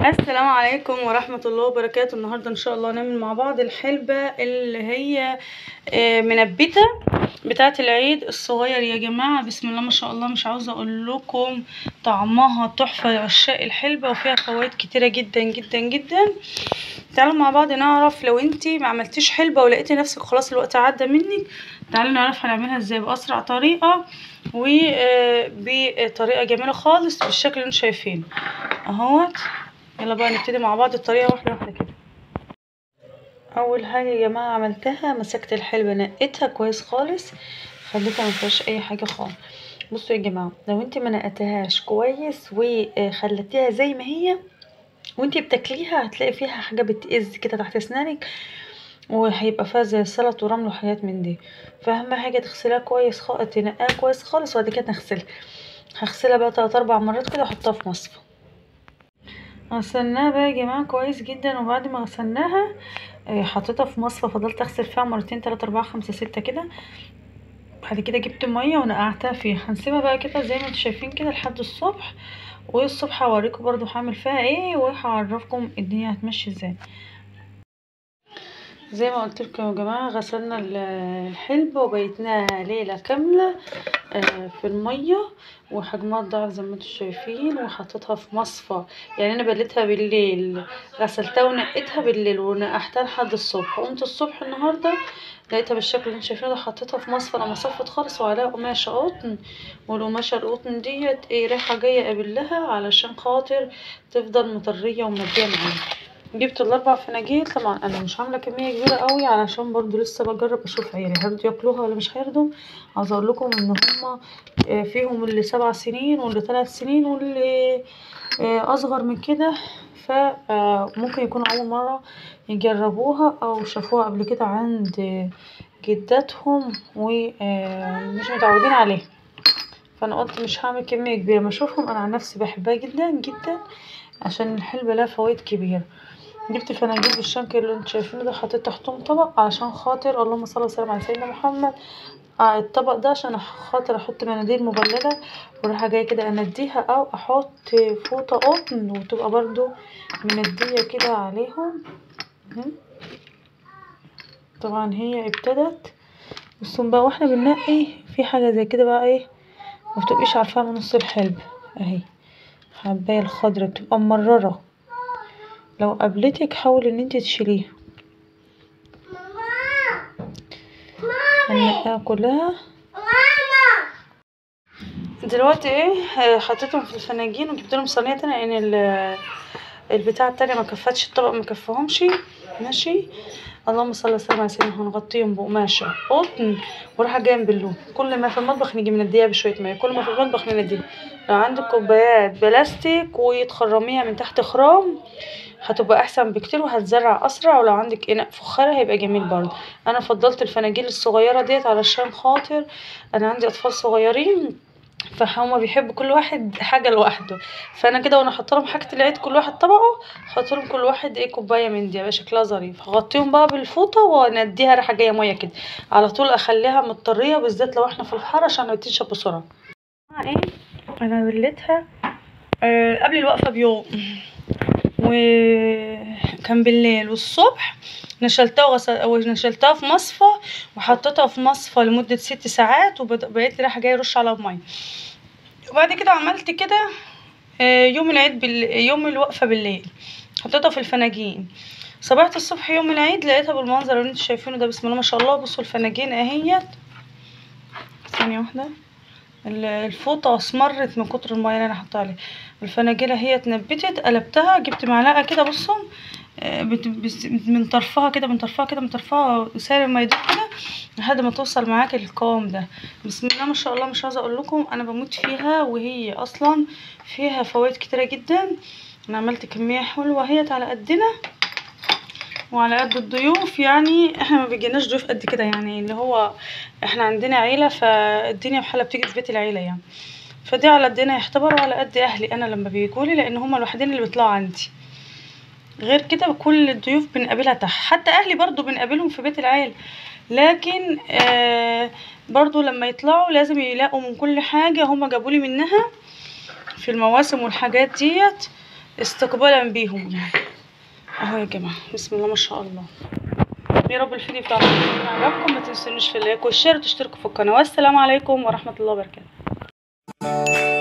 السلام عليكم ورحمة الله وبركاته. النهاردة ان شاء الله نعمل مع بعض الحلبة اللي هي منبتة بتاعة العيد الصغير يا جماعة. بسم الله ما شاء الله، مش عاوزة اقول لكم طعمها تحفة لعشاق الحلبة، وفيها فوائد كتيرة جدا جدا جدا. تعالوا مع بعض نعرف لو انتي ما عملتيش حلبة ولقيتي نفسك خلاص الوقت عدى منك، تعالوا نعرف هنعملها ازاي بأسرع طريقة وبطريقة جميلة خالص بالشكل اللي انتوا شايفينه اهوت. يلا بقى نبتدي مع بعض الطريقة واحدة واحدة كده. اول حاجة يا جماعة عملتها، مسكت الحلبة نقيتها كويس خالص، خليتها ما فيهاش اي حاجة خالص. بصوا يا جماعة، لو انت ما نقيتهاش كويس وخليتيها زي ما هي وانت بتاكليها هتلاقي فيها حاجة بتئز كده تحت اسنانك، وهيبقى فيها زي سلط ورمل وحاجات من دي. فاهم حاجة تغسلها كويس خالص، تنقيها كويس خالص، وبعد كده نغسلها. هغسلها بقى 3 4 مرات كده واحطها في مصفى. غسلناها بقى يا جماعة كويس جدا، وبعد ما غسلناها حطيتها في مصفى، فضلت اغسل فيها مرتين 3 4 5 6 كده. بعد كده جبت مية ونقعتها فيها. هنسيبها بقى كده زي ما انتم شايفين كده لحد الصبح، والصبح هوريكم برضو هعمل فيها ايه وهعرفكم الدنيا هتمشي ازاي. زي ما قلت لكم يا جماعة، غسلنا الحلبة وبيتناها ليلة كاملة في المية، وحجمها اتضاعف زي ما انتم شايفين، وحطيتها في مصفى. يعني انا بليتها بالليل، غسلتها ونقيتها بالليل ونقعتها لحد الصبح. قمت الصبح النهارده لقيتها بالشكل اللي انتم شايفينه ده، حطيتها في مصفى لما صفت خالص، وعليها قماشة قطن، والقماشه القطن ديت ايه ريحه جاية قبلها علشان خاطر تفضل مطريه ومنديه معايا. جبت ال4 فناجيل. طبعا انا مش عامله كمية كبيرة قوي علشان برضو لسه بجرب اشوف عيالي هيرضوا ياكلوها ولا مش هيرضوا. عاوزه اقول لكم ان هما فيهم اللي 7 سنين واللي 3 سنين واللي اصغر من كده، فممكن يكونوا اول مرة يجربوها او شافوها قبل كده عند جداتهم ومش متعودين عليها. فانا قلت مش هعمل كمية كبيرة، ما اشوفهم. انا عن نفسي بحبها جدا جدا عشان الحلبة لها فوائد كبيرة. جبت فناجيل بالشنك اللي انتوا شايفينه ده، حطيت تحتهم طبق علشان خاطر اللهم صل وسلم على سيدنا محمد. الطبق ده عشان خاطر احط مناديل مبلله وراح جاية كده انديها، او احط فوطه قطن وتبقى برضو منديه كده عليهم. طبعا هي ابتدت. بصوا بقى واحنا بننقي في حاجة زي كده بقى ايه ما بتبقيش عارفاها من نص الحلبة اهي، حبايه الخضرة بتبقى ممرره، لو قابلتك حاولي ان انت تشيليها. هنقيها كلها دلوقتي. ايه حطيتهم في الفناجين وجبت لهم صينية تانية لان البتاع التانية ما كفتش، الطبق ما كفهمش. ماشي، اللهم صل وسلم على سيدنا. هنغطيهم بقماشه قطن وراح جاية باللون. كل ما في المطبخ نيجي منديها بشوية مية، كل ما في المطبخ ننديها. لو عندك كوبايات بلاستيك وتخرميها من تحت خرام هتبقى احسن بكتير وهتزرع اسرع، ولو عندك اناء فخاره هيبقى جميل برضه. انا فضلت الفناجيل الصغيرة ديت علشان خاطر انا عندي اطفال صغيرين، فهما بيحبوا كل واحد حاجة لوحده. فانا كده وانا حاطه لهم حاجة العيد كل واحد طبقه، حاطه لهم كل واحد ايه كوباية من دي، يبقى شكلها ظريف. هغطيهم بقى بالفوطه ونديها ريحه جاية مية كده على طول، اخليها مطريه بالذات لو احنا في الحر عشان تنشف بسرعة. ايه انا بليتها قبل الوقفة بيوم، وكان بالليل، والصبح نشلتها ونشلتها في مصفى وحطيتها في مصفى لمدة 6 ساعات، وبقيت رايحة جاية ارش على مية. وبعد كده عملت كده يوم العيد يوم الوقفة بالليل حطيتها في الفناجين. صبحت الصبح يوم العيد لقيتها بالمنظر اللي انتوا شايفينه ده، بسم الله ما شاء الله. بصوا الفناجين اهيت، ثانية واحدة، الفوطه اسمرت من كتر المية اللي انا حطيتها عليها. الفناجيل اهي اتنبتت، قلبتها، جبت معلقه كده بصوا من طرفها كده، من طرفها كده، من طرفها ساري ما يدوب كده لحد ما توصل معاك القوام ده. بسم الله ما شاء الله، مش عايزه اقول لكم انا بموت فيها، وهي اصلا فيها فوائد كتيرة جدا. انا عملت كمية حلوة اهيت على قدنا وعلى قد الضيوف، يعني احنا ما بيجيناش ضيوف قد كده، يعني اللي هو احنا عندنا عيله فالدنيا بحالها بتيجي في بيت العيلة يعني، فدي على قدنا يعتبر وعلى قد اهلي انا لما بيجولي، لان هما الوحيدين اللي بيطلعوا عندي. غير كده كل الضيوف بنقابلها تحت، حتى اهلي برضو بنقابلهم في بيت العيلة، لكن برضو لما يطلعوا لازم يلاقوا من كل حاجة هما جابولي منها في المواسم والحاجات ديت. استقبالا بيهم يعني. اهو يا جماعة بسم الله ما شاء الله. يا رب الفيديو بتاعنا عجبكم، ما تنسونيش في ال like وال share وتشتركوا في القناة. والسلام عليكم ورحمة الله وبركاته.